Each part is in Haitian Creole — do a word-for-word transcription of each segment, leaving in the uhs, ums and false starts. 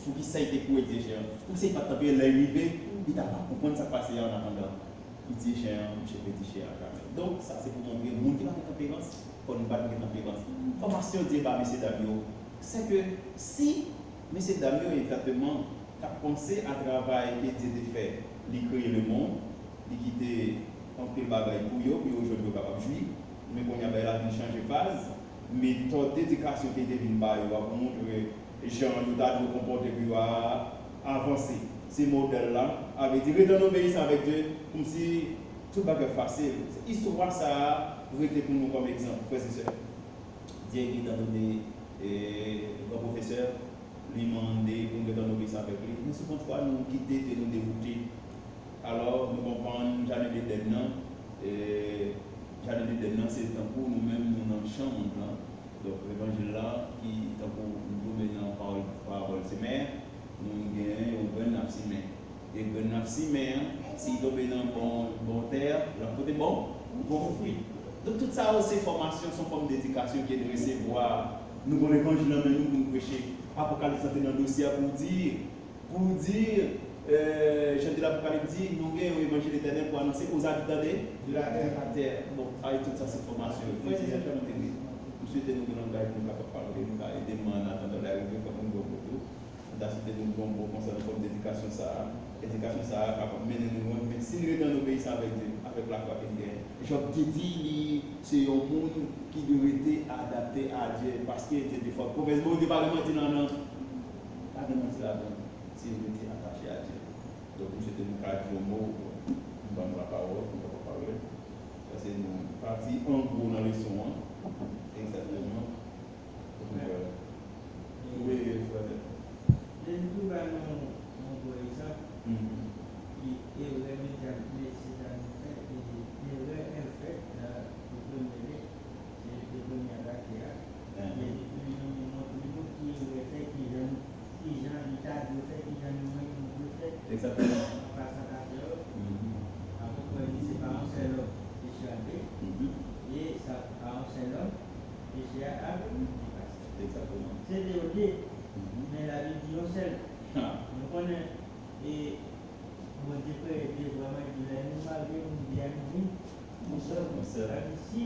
Poukisa li te kouri Etye Chen an? Poukisa li pa t tanpere lè li rive? Li ta va konprann sa k pase a, an atandan, li tiye chen an, misye vle tiye chen an akamè. Donk, sa se pou montre moun ki pa gen tanperans, fò nou pa gen tanperans. Enfòmasyon Dye ba mesye dam yo, se ke si mesye dam yo egzakteman t ap panse a travay ke Dye te fè, li kreye lemonn, li kite anpil bagay pou yo, pou yo jwenn, yo kapab jwi. Men kounye a, bagay la vin chanje faz. Metòd edikasyon ke li te vin ba yo a pou montre jan yo ta dwe konpòte pou yo a avanse. Se modèl la, avè di, rete an obeyisan avèk Dye, kòmsi tout bagay fasil. Istwa sa a rete pou nou kòm egzanp, frè e sè. Dye ki te donne, e, gran pwofesè, li mande pou nou rete an obeyisan avèk li. Men souvantfwa, nou kite Dye nou dewoute. Alò, nou konprann jaden Edenn nan, e, jaden Edenn nan, se tankou nou menm, nou nan chan moun lan. Donk, levanjil la, ki tankou nou tonbe nan pawòl, parabòl semè, nou genyen yon grenn n ap simen. E grenn n ap simen an, si l tonbe nan bon, bon tè, l ap pote bon, bon fwi. Donk, tout sa yo, se fòmasyon, se yon fòm dedikasyon ke nou resevwa. Nou gon levanjil nan men nou pou nou preche. Apokalips lan te nan dosye a pou di, pou di, e, jan de Lapokalip di, nou gen yon evanjil etènèl pou anonse aux habitants de, de la terre. Bon, ay, tout sa se fòmasyon. Frè e sè, jan nou te di, m swete nou gen langaj pou nou kapab pale, nou ka ede m an atandan lè a rive, fòk nou gen yon poto. M ta swete nou gen yon bon konsa nan fòm dedikasyon sa a. Edikasyon sa a kapab mennen nou lwen, men si n rete an obeyisan avèk Dye, avèk lafwa ke n genyen. Jòb te di, li se yon moun ki dwe rete adapte a Dye, paske Dye te fò. Pwomès Bondye pa gen manti nan, nan, pa gen manti ladan l. Si nou rete atache a Dye. Donk, m swete nou ka di yon mo, m ban nou lapawòl, pou nou kapab pale. Sa se nou pati an gwo nan leson an. Egzakteman. Wi, frè. Jezi tou ba nou yon gwo egzanp ki erè medya, mesye sa nou fè, e erè èl fèt nan, pou premye li, se te premye atake a. Jezi tou li menm li montre nou ki erè fè, ki jan, ki jan li ta dwe fè, ki jan nou menm nou dwe fè. Egzakteman. An fas atake yo, apre li se pa yon sèl lòm peche a te, e sa pa yon sèl lòm peche a ap depase. Egzakteman. Se te yo de, men Labib di yon sèl. Nou konnen, e, Bondye kreye de vwa, mwen di lè nou marye, nou de a nou vin yon sèl. Yon sèl. Sa di si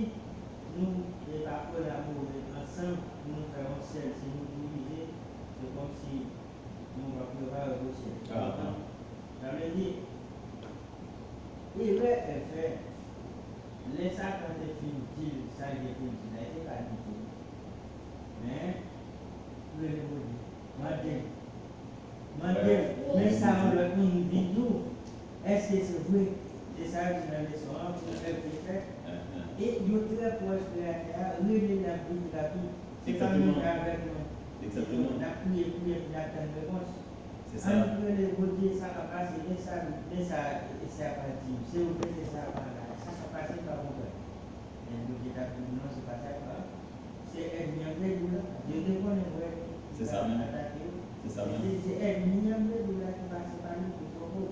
nou, e, pa kolabore ansanm pou nou fè yon sèl, si nou divize, se kòmsi nou p ap prepare pou syèl. Sa vle di, erè èl fè, lè Satan te fin di l sa l gen pou l di la, li te ka di tou. Men, rele Bondye. Mande l. Mande l. Men sa yon lòt moun di tou. Èske se vre? Se sa yo di nan leson an pou èl te fè. E yo trè pwòch Kreyatè a, rele l ap vini rapid. Se pa menm jan avèk nou. N ap priye, priye, epi n ap tann repons. Se sa. Ann rele Bondye, sa k ap pase, men sa, men sa, e sa ap di m. Se ou menm, men sa ap la. Sa k ap pase, m pa konprann. Men Bondye t ap di m, non, se pa sa k ap. Se ènmi an vle di w la. Dye te konnen vre. Se sa menm. Atake w. Se sa menm. Se, se ènmi an vle di w la ki pase pa li pou pwopo.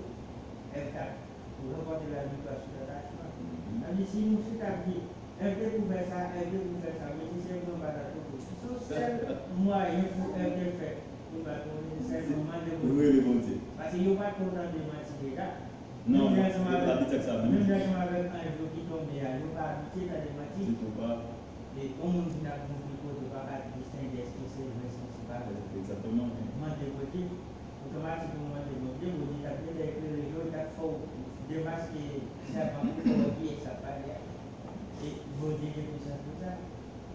Èv t ap pou ranpòte laviktwa sou tantasyon an. Tandis si nou chita ap di, Èv te pou fè sa, Èv te pou fè sa, men se sèlman bat atoutou. Se yon sèl mwayen pou Èv te fè pou bat ou, se sèlman mande Bondye. Rele Bondye. Paske yo pa t kontan de manti deja. Non, menm jan ansanm avèk, menm jan ansanm avèk anj yo ki tonbe a, yo pa abitye tande manti. Ditou pa. E yon moun vin ap montre kote w pa ka distenge èske se vre, èske se pa vre. Egzakteman. Mande Bondye. Otomatikman, w mande Bondye, Bondye t ap genlè eklere je w, li t ap fè w demaske sèpan pou w wè kiyès k ap pale a. E Bondye gen pisans pou sa.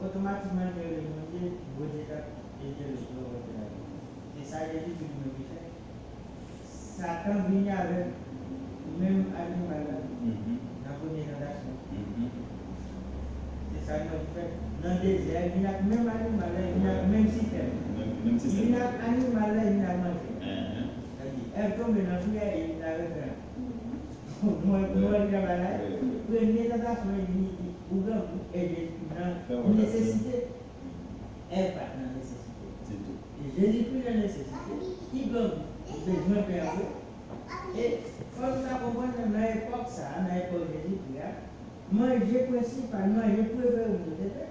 Otomatikman, l te rele Bondye, Bondye t ap ede l pou l rankontre avè l. Se sa Jezikri li menm li fè. Satan vini avèk menm animal la nan premye tantasyon. Se sa nou fè nan dezè a, li vin ak menm animal la, li vin ak menm sistèm. Li vin ak animal la, li vin ak manje. Sa di, Èv tonbe nan fwi a, e li ta refen. Nou wè, nou wè ki travay la ye? Premye tantasyon, li di, ou grangou, e Jezi nan nesesite. Èv pa t nan nesesite. Ditou. E Jezikri nan nesesite. Li grangou, li bezwen pen an vre. E fò nou ta konprann nan epòk sa a, nan epòk Jezikri a, manje prensipal, manje prefere moun yo te fè.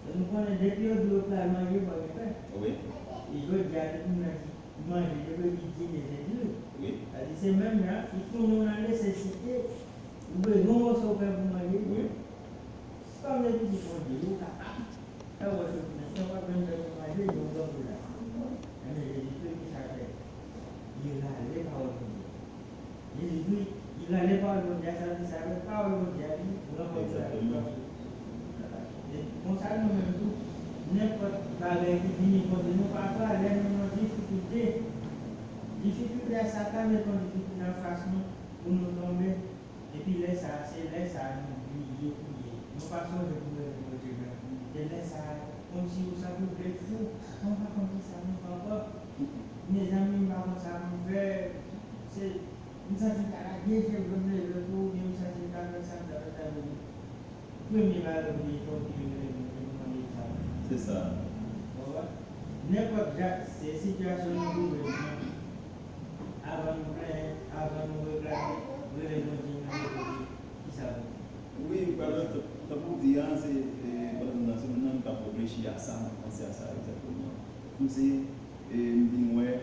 E nou konnen depi yo di yo pral manje, fò gen pen. Wi. E jodi a, tout moun nan di, Manje, yo vle di dine, se di. Wi. Sa di se menm jan, li tounen w nan nesesite, ou bezwen yon moso pen pou manje. Wi. Kòm se pitit Bondye, ou kapab. Sa w wè sou nan tan w ap jwenn bèl pou manje, yon grann kou la. Enben, Jezikri ki sa fè? Li rale pawòl Bondye. Jezikri, li rale pawòl Bondye a, sa vle di sa avèk pawòl Bondye a, li rankontre avèk Bondye. E konsa nou menm tou, nenpòt bagay ki vini kote nou, pafwa, lè nou nan difikilte, difikilte a, Satan met yon difikilte anfas nou pou nou tonbe. Epi lè sa a, se lè sa a nou bliye priye. Nou pa sonje pou rele Bondye menm. E lè sa a, kòmsi ou santi w vle fou. Mwen pa konn kisa pou m fè ankò. Mezanmi, m pa konn sa pou m fè. Se, m santi m ta lage je m, m leve pou ou, oubyen m santi m ta fè sa, m ta fè sa, men premye bagay ou dwe fè, ou dwe rele Bondye pou mande sa. Se sa. Ou konprann? Nenpòt jan, se sitiyasyon nou twouve nou nan, avan nou plenyen, avan nou reklame, rele Bondye, mande Bondye kisa pou nou fè. Wi, pandan, tankou w di a, se, e, pandan m nan semèn nan, m t ap reflechi a sa, m ap panse a sa egzakteman. M se, e, m vin wè,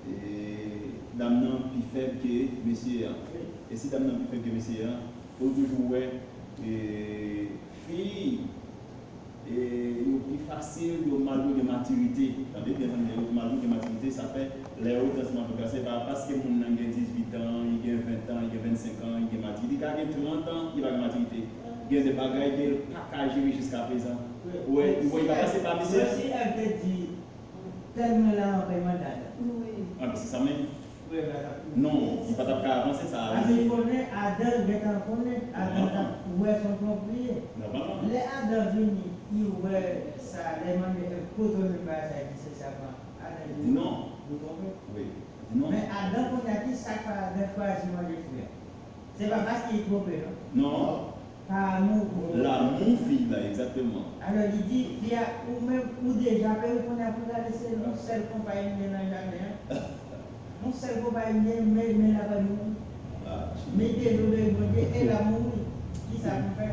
e, dam nan pi fèb ke mesye a. Wi. E si dam nan pi fèb ke mesye a, ou toujou wè, e, fi, e, yo pi fasil, yo mal, yo gen matirite. Tande byen, zanmi, yo mal, yo gen matirite, sa fè lè yo rete ansanm avèk yo, se pa paske moun nan gen dizuit an, li gen ven an, li gen vennsenk an, li gen matirite. Li ka gen trant an, li pa gen matirite. Gen de bagay ke l pa ka jere jiskaprezan. Ou wè, ou wè, li pa pase pa mesye a. Tèlman la anpè manda la. Wi. Ah, men se sa menm. Non, li pa t ap ka avanse sa a. Paske li konnen Adan gentan konnen, Adan t ap wè se yon twonp li ye. Nòmalman. Lè Adan vini, li wè sa, lè mande, "Kote w jwenn bagay sa?" Li di, "Se sèpan." Adan di, "Non. Ou twonpe." Wi. Li di, "Non." Men Adan kounye a, ki sa k fè Adan chwazi manje fwi a? Se pa paske li twonpe, non. Non. Pa amou pou. Lanmou fi la, egzakteman. Alò, li di, fi a, ou menm, ou deja pè, ou konnen pou gade se yon sèl konpayi m gen nan jaden an. Yon sèl konpayi m gen, men, men la pa nou. Ah, mete do dèyè Bondye, e lanmou, wi. Ki sa pou fè?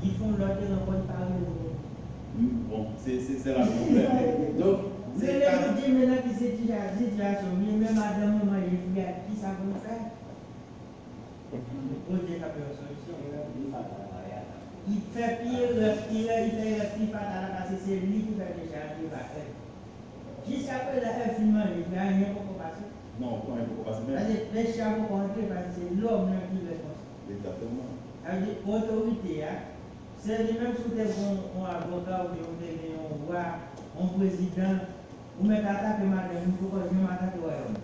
Li fè yon lòt e ankò li pa rele Bondye. Bon, se, se, se la pou fè. Donk, se lè nou di, men nan ki sitiyasyon m ye, men madanm mwen manje fwi a, ki sa pou m fè? Bondye k ap yon solisyon. Li fè pi erè, pi erè, li fè erè pi fatal la, paske se li ki fè peche a, li pa fè. Jiskaprezan, Èv fin manje, men anyen poko pase. Non, anyen poko pase menm. Paske peche a poko antre, paske se lòm nan ki responsab. Egzakteman. Sa vle di, otorite a, se li menm si w te gen yon, yon avoka oubyen w te gen yon wa, yon prezidan, ou mèt atake madanm li, ou poko janm atake wayòm.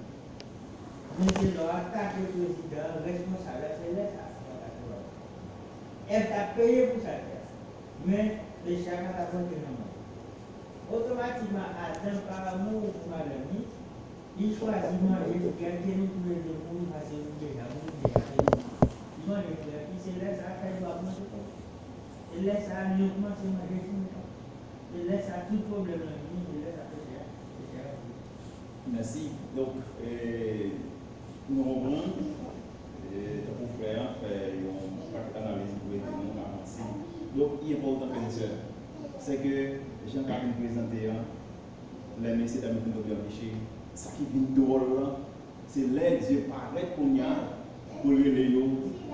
Men se lè w atake prezidan an, responsab la, se lè sa a pou w atake wayòm. Èv t ap peye pou sa l fè a. Men, peche a pa t ap rantre nan mond. Otomatikman, Adan, pa amou pou madanm li, li chwazi manje fwi a, ke nou tou le de mouri, paske nou deja mouri, deja fini. Li manje fwi a, epi se lè sa a, kay yo ap monte kò. E lè sa a, lyon kòmanse manje ti mouton. E lè sa a, tout pwoblèm lan vini, e lè sa a, peche a, peche a rantre. Mèsi. Donk, e, nou konprann, e, tankou frè a fè yon pakèt analiz pou ede nou avanse. Donk, li enpòtan, frè e sè, se ke jan ka vin prezante an, lè mesye dam yo fin tonbe an peche, sa ki vin dwòl lan, se lè Dye parèt kounye a pou l rele yo,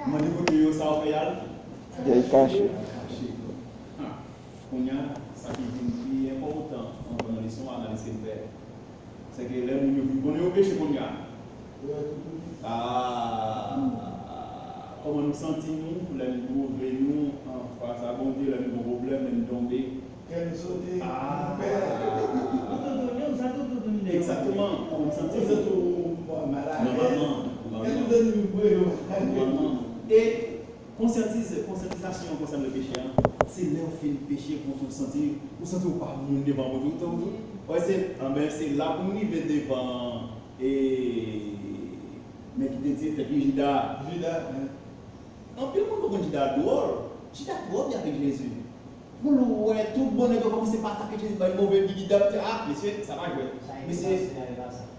mande kote yo, sa yo fè y al? Y al kache. Kache. Ha. Kounye a, sa ki vin pi enpòtan anvan nan leson analiz ke n fè, se ke lè moun yo vin konnen yo peche kounye a. Ah, kòman nou santi nou lè n twouve nou anfas a Bondye, lè n gen yon pwoblèm, lè n tonbe? Kè nou sote, nou pè. Egzakteman, kòman nou santi nou? Nòmalman, nòmalman. Nòmalman. E konsyantize, konsyantizasyon konsènan peche a, se lè w fin peche pou w santi, ou santi w pa moun devan Bondye. Ou, ou, ou, wè, se, anben, se la pou n rive devan, e, nèg ki te tiye tèt li, Jida. Jida, wi. Anpil moun konprann Jida dwòl. Jida twò byen avèk Jezi. Pou l wè tout bon nèg yo kòmanse pa atake Jezi, bay move bigidap, di, "Ah, mesye, sa pa jwèt." Mesye,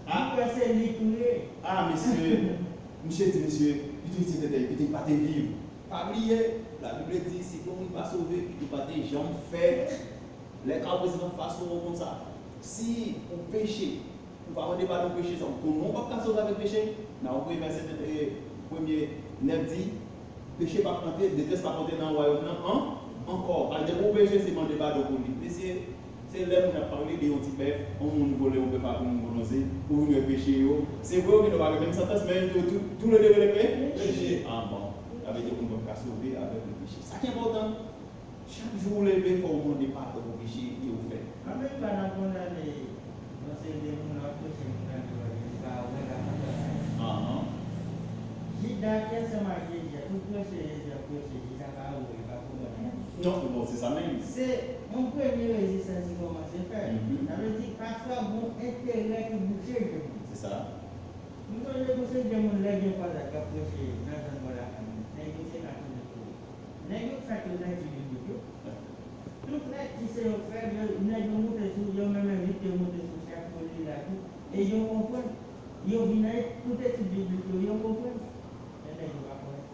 ah, li kwè se li tou ye. Ah, mesye, misye di, mesye, pito li te tèt, pito li pa te viv. Pa bliye, Labib di, si yon moun pa sove, pito pa te janm fèt. Lè ka w prezante anfas ou konsa, si ou peche, Ou pa mande padon peche, sa w konnen w p ap ka sove avèk peche. Nan Ebre vèsè, eh, premye nèf di, peche p ap antre, detrès p ap antre nan wayòm nan an, ankò. Sa vle di, pou w peche, se mande padon pou li. Mesye, se lè moun ap pale de yon ti bèf, yon moun vole yon bèf ak yon moun volonte, ou vin wè peche yo. Se vre, yo gen dwa pa gen menm santans, men yo tou, tou, toulede rele pe-, peche. Ah bon. Sa vle di, moun p ap ka sove avèk yon peche. Sa ki enpòtan. Chak jou w leve, fò w mande padon pou peche ke w fè. Anpil fwa, n ap kondane yon seri de moun, w ap preche, moun nan di w li pa wè l ap kondane. Ahan. Jida ki ansanm ak Jezi a, tout preche Jezi ap preche, Jida pa wè, li pa konprann anyen. Non, bon, se sa menm. Se yon premye rezistans li kòmanse fè. Mhm. Sa vle di, pafwa, gon enterè ki bouche je moun. Se sa. M sonje gon seri de moun, lè gen fwa sa k ap preche nan zòn bò lakay mwen, nèg yo se ka tounen tou. Nèg yo fèt yo trèt ti biblik yo. Tout trèt ti se yo k fè, yo, nèg yo moute sou, yo menm envite yo moute sou chèf pou li la tou. E yo konprann. Yo vin ak tout etid biblik yo, yo konprann. Men nèg yo pa konnen.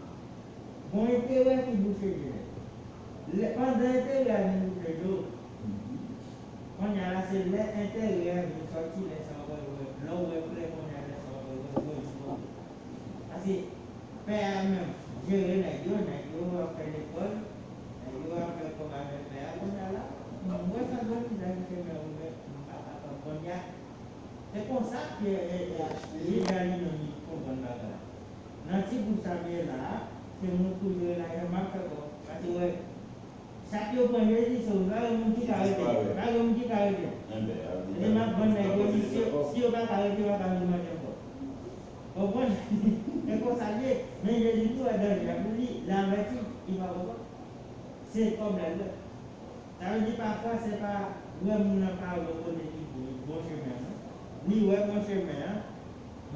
Gon enterè ki bouche je nèg. Lè, pandan enterè a vin bouche je w, kounye a la, se lè enterè a vin sòti, lè sa w wè, wè, lè w wè klè, kounye a, lè sa w wè, wè, wè, wè. Paske pè a menm jere nèg yo, nèg yo ap fè lekòl, nèg yo ap fè kòb avèk pè a, kounye a la, mwen wè sa grann ti sa ki se mè ouvè, m pa ka konprann ya. Se konsa ke, e, e, Jida li menm li konprann bagay la. Nan ti bout sa m ye la a, se moun toujou rele a, m ap fè kòb. Paske wè, Sak yo pran Jezi sove, pa gen moun ki ka rete. Pa gen moun ki ka rete. Ebyen, m ap vann nèg yo, si, si yo pa ka rete, yo pa ka vin mande ankò. Konprann? Se konsa l ye. Men Jezi tou wè danje a pou li, l avèti, li pa konprann. Se kòb la l wè. Sa vle di pafwa, se pa wè moun nan pa wè kote ki bon, bon chemen an, non. Li wè bon chemen an,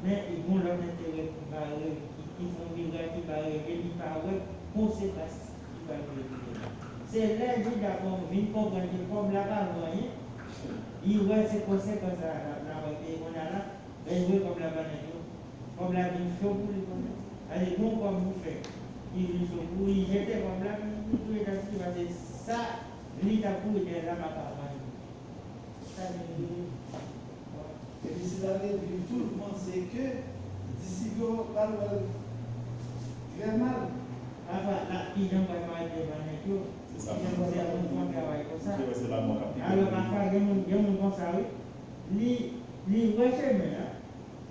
men li gon lòt enterè ki bare, ki, ki fè yon viray, ki bare je, li pa wè konsekans ki pral rive pi devan. Se lè Jida vin konprann ke kòb la pa vo anyen, li wè se konsekans la, la, la, e kounye a la, lè l voye kòb la ban nèg yo, kòb la vin cho pou li kounye a. Sa vle di gon kòb ou fè, ki vin cho pou ou, li jete kòb la, li, li touye tèt li, paske sa li t ap kouri dèyè la pa ka vann li. Epi si l al reviv tou, l panse ke disip yo pral wè l trè mal. Pafwa, l ap kijan pral parèt devan nèg yo. Se sa. Kijan pral fè yon bon travay konsa. Alò, pafwa, gen moun, gen moun konsa, wi. Li, li wè chemen an,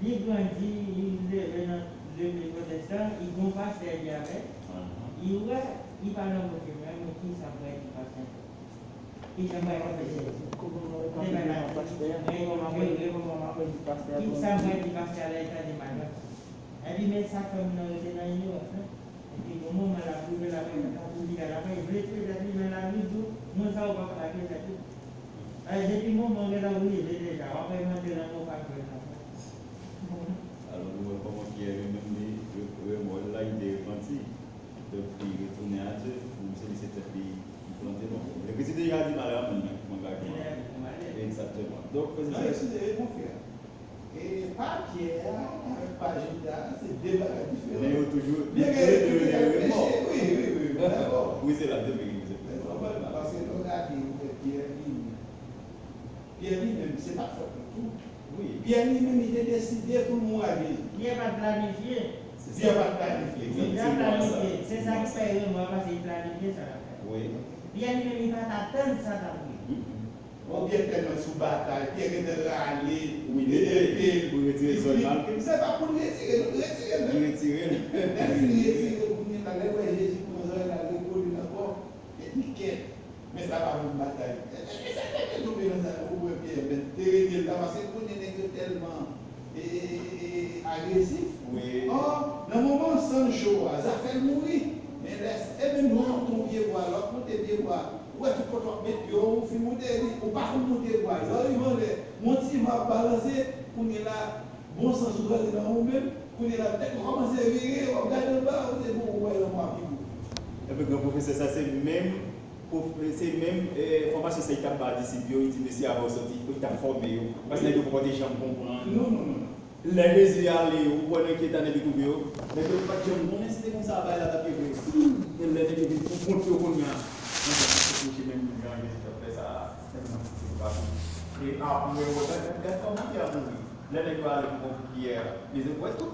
li grandi, li leve nan legliz pwotestan, li gon pastè li avè l. Li wè, li pa nan bon chemen an, men kisa m pral di pastè? Kijan bagay la fè sèvi? Kòman w ap di pastè a? Kòman w ap di, kòman w ap di pastè a? Kisa m pral di pastè a lè l tande madanm? Epi men sa k fè moun nan rete nan ignorans, non? Epi gon moman l ap rive, l ap, l ap oblije, l ap vle tire tèt li, men Labib di w, moun sa yo p ap ka tire tèt yo. Depi moman w gentan rive deja, w ap envante lanmou w pa jwenn nan. Alò, nou wè kòman Pyè li menm li, remò l la, li te repanti. Donk, li retounen a Dye, pou misye, misye tèt li, li plante. Bon, Lekriti deja di, malè a moun nan ki pran gade. Egzakteman. Donk, non, eskize, e, mon frè. E pa Pyè a, avèk pa Jida, se de bagay diferan. Men yo toujou, yo toujou gen peche. Wi, wi, wi, wi, dakò. Wi, se la, de peche. Paske lè w gade, ou wè Pyè, li, Pyè li menm, se pa t fòt li tou. Wi. Pyè li menm, li te deside pou l mouri ak Jezi. Pyè pa t planifye. Pyè pa t planifye. Li pa t planifye. Se sa ki fè remò a, paske li planifye sa l ap fè. Wi. Pyè li menm, li pa t atann sa t ap rive. Pyè tèlman sou batay, Pyè gentan rale, wi, li mete l pou retire zòn malke. Se pa pou l retire l, retire l. Li retire l. Lè l fin retire l, kounye a, lè l wè Jezi pran zòn, l al rekole l ankò, li di, kèt. Men sa pa menm batay. E, e, e, sa te tonbe nan sa, ou wè Pyè, men, te rete la, paske kounye nèg yo tèlman, e, e, e, e, agresif. Wi. Ò, nan moman Sancho a, sa fè l mouri. Men lè, e menm lè w monte yon pye bwa, lè w ap monte pye bwa, ou wè tout kote w ap met pye w, ou fin moute, epi ou pa konn monte bwa. Lè w rive anlè, yon ti van ap balanse, kounye la, bon sans ou rantre nan ou menm, kounye la, tèt ou kòmanse vire, w ap gade anba, ou se bon, ou wè lanmò ap vin. Ebyen, gran pwofesè, sa se menm, pwof-, se menm, eh, fòmasyon sa li t ap ba disip yo, li di, mesye, avan yo sòti, fòk yo t ap fòme yo. Paske nèg yo poko te janm konprann. Non, non, non, non. Lè Jezi ale, ou wè nan ki eta nèg yo twouve yo. Nèg yo pa t janm konnen si te konsa bagay la t ap ye vre. Men lè nèg yo vin konfwonte yo kounye a, nan sa ki se menm jan Jezi t ap fè sa, nèg yo nan fouti pati. E apre, ou wè, gad, gad kòman Pyè ap mouri. Lè nèg yo ale pou pran kiyè, mezanmi, wè tout